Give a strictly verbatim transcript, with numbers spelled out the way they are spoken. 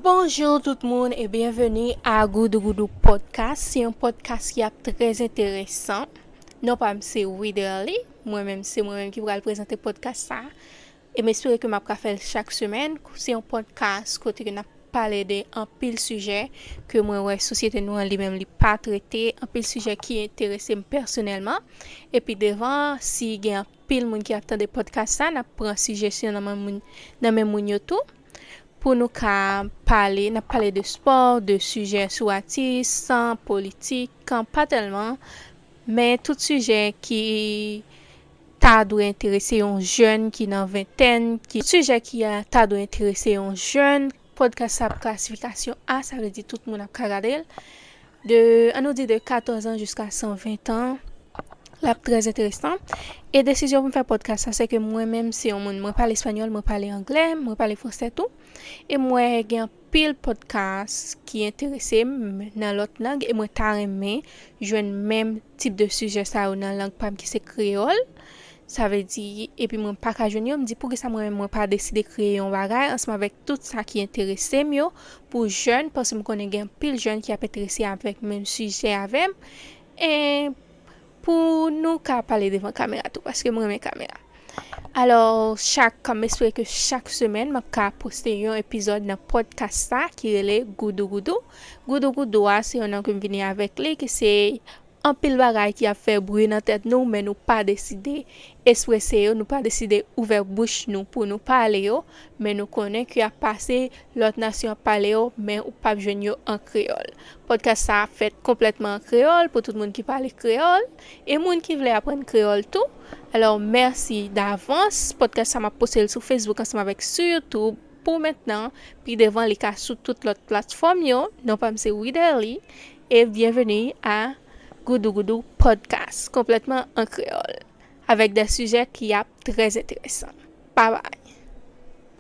Bonjou tout moun e byenveni a Goudougoudou Podcast. Se yon podcast ki ap trè enteresan. Non pa m se Widerly. Mwen menm se mwen menm ki pral prezante podcast sa. E m espere ke m ap ka fè l chak semèn. Se yon podcast kote ke n ap pale de anpil sijè ke mwen wè sosyete nou an li menm li pa trete, anpil sijè ki enterese m pèsonèlman. Epi devan, si gen anpil moun ki ap tande podcast sa, n ap pran sijesyon nan men moun, nan men moun yo tou. Pou nou ka pale, n ap pale de spò, de sijè sou atis, san politik, pa tèlman, men tout sijè ki ta dwe enterese yon jèn ki nan ventèn, ki, tout sijè ki a, ta dwe enterese yon jèn. Podcast sa ap klasifikasyon A, sa vle di tout moun ap ka gade l. De, an nou di de katòz an jiska san ven an, l ap trè enteresan. E desizyon pou m fè podcast sa, se ke mwen menm se yon moun, mwen pale espanyòl, mwen pale anglè, mwen pale fransè tou. E mwen gen anpil podcast ki enterese m nan lòt lang, e mwen ta renmen jwenn menm tip de sijè sa yo nan lang pa m ki se kreyòl. Sa vle di, epi mwen pa ka jwenn yo, m di poukisa mwen menm mwen pa deside kreye yon bagay ansanm avèk tout sa ki enterese m yo pou jèn, paske m konnen gen anpil jèn ki ap enterese avèk menm sijè avè m. E pou nou ka pale devan kamera tou, paske m renmen kamera. Alò, chak, m espere ke chak semèn, m ap ka poste yon epizòd nan podcast sa ki rele Goudougoudou. Goudougoudou a, se yon non ke m vini avèk li, ki se anpil bagay ki ap fè bri nan tèt nou, men nou pa deside esprese yo, nou pa deside ouvè bouch nou pou nou pale yo, men nou konnen ke y ap pase, lòt nasyon ap pale yo, men ou p ap jwenn yo an kreyòl. Podcast sa ap fèt konplètman an kreyòl pou tout moun ki pale kreyòl, e moun ki vle aprann kreyòl tou. Alò, mèsi davans. Podcast sa m ap poste l sou Facebook ansanm avèk sou YouTube. Pou mentnan, pi devan li ka sou tout lòt platfòm yo. Non pa m se Widerly, e byenveni a Goudougoudou Podcast, konplètman an kreyòl, avèk de sijè ki ap trè enteresan. Babay.